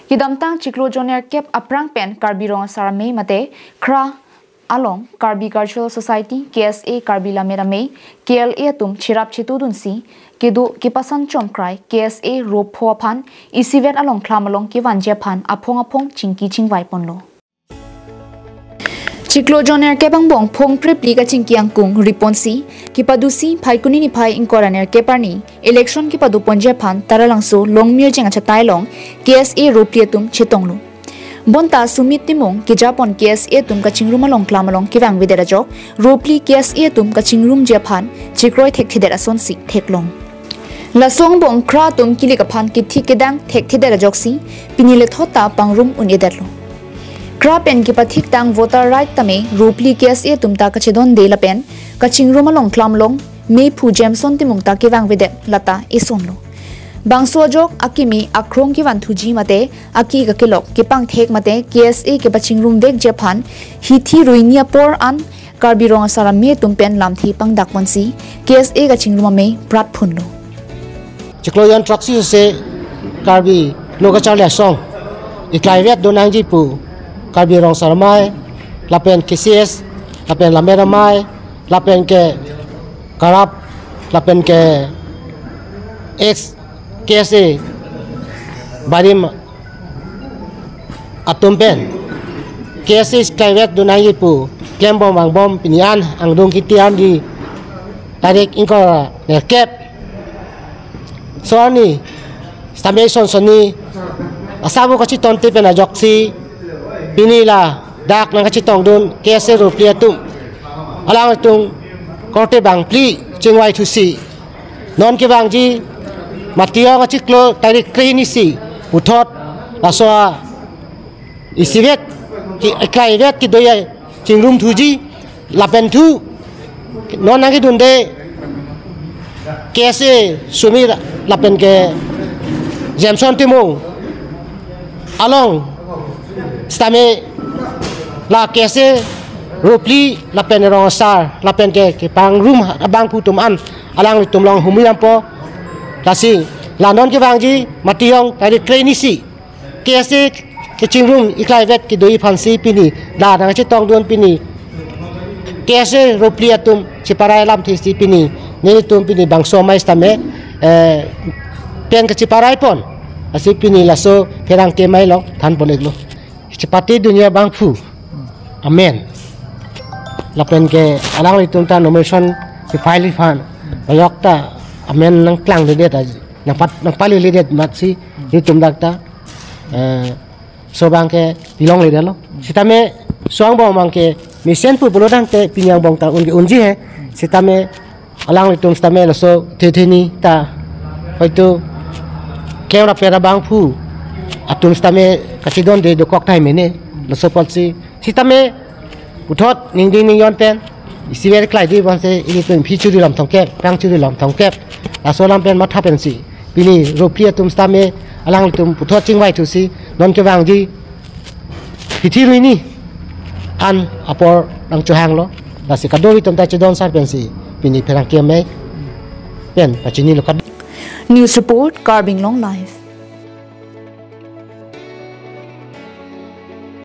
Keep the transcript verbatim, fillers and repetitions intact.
Kedamtang chiklo jon nerkep aphrang pen Karbi Rong Asar Amei mate KRA along Karbi Cultural Society, K S A, Karbi Lammet Amei, K L A atum cherap chetudunsi kedo kepasan chomkrai K S A ropho aphan isivet along klam along kevanji aphan aphong aphong chingki chingvai ponlo. Chiklo jon nerkep angbong phongphre phli kachingki angkung riponsi kepadusi Phaikuni niphai ingkoi ra nerkep arni election kepadoponji aphan Taralangso Longmirjeng achatai along K S A ropli atum chetonglo. Bonta Sumit Timung kejapon K S A atum kachingrum along klam along kevangvedet ajok ropli K S A atum kachingrumji aphan chikroi thekthedet asonsi theklong. Laso angbong KRA atum kilik aphan kethik kedang thekthedet ajoksi pini lethot ta pangrum un-edetlo. KRA pen kepathik tang voter right tame ropli K S A atum ta kachedonde lapen kachingrum along klam along mephu Jameson Timung ta kevangvedet lata esonlo. Bangso ajok akimi akrong kevanthuji mate aki kakelok kepangthek mate K S A kepachingrumvekji aphan hithi ruini apor an Karbi Rong Asar Amei atum pen lamthe pangdakponsi K S A kachingrum amei pratphunlo. Chiklo jon throksi se Karbi Lo Kacharli Asong iklaivet donangji pu Karbi Rong Asar Amei lapen K C S lapen Lammet Amei lapen ke KRAP lapen ke ex K S A barim atum pen K S A iklaivet donangji pu klembom vangbom pini an angdung kiti an di tarik ingkoi ra nerkep so arni sitame son sonni asabo kachetongte pen ajoksi pini ladak nangkachetongdun K S A ropli atum alanglitum korte bangphli chingvaithusi non kevangji Matijong achiklo tarik kre-hini si puthot laso a isivet ke iklaivet kedo-i chingrumthuji lapen thu non nangkedunde K S A Sumit lapen ke Jameson Timung along sitame la K S A ropli lapen Rong Asar lapen ke kepangrum abangphu atum an alanglitum along humri dampo. Lasi la non kevangji Matijong tarik kre-hini si K S A kachingrum iklaivet kedo-i aphansi pini la nangchetongdun pini K S A ropli atum cheparai lamthe si pini nelitum pini bangso amei sitame eh, pen kacheparaipon asi pini laso pherangke amei along thanpon-iklo. Chepatedunji abangphu amen lapen ke alanglitum ta nomination ke file aphan ayok ta amen nangklangledet aji nangpat nangpaledet amatsi itum dak ta eh, so abang ke pilongledetlo. Sitame so angbong abang ke mesen pu pulo tangte pini angbong ta un ke unji he. Sitame alanglitum sitame laso thetheni ta hoito kevra pera abangphu atum sitame kachedonde dokok tahai mene laso apotsi sitame puthot ningding ningjon pen isivet klai di bonse ilitum phi churi lam thomkep, pang churi lam thomkep. Laso alam pen matha pensi pini ropli atum sitame alanglitum puthot chingvaithusi non kevangji hithi ruini an apor nangchohanglo. Lasi kadokave atum ta chedon sar pensi pini pherangke amei pen pachinilo kad. News report, Karbi Anglong Live.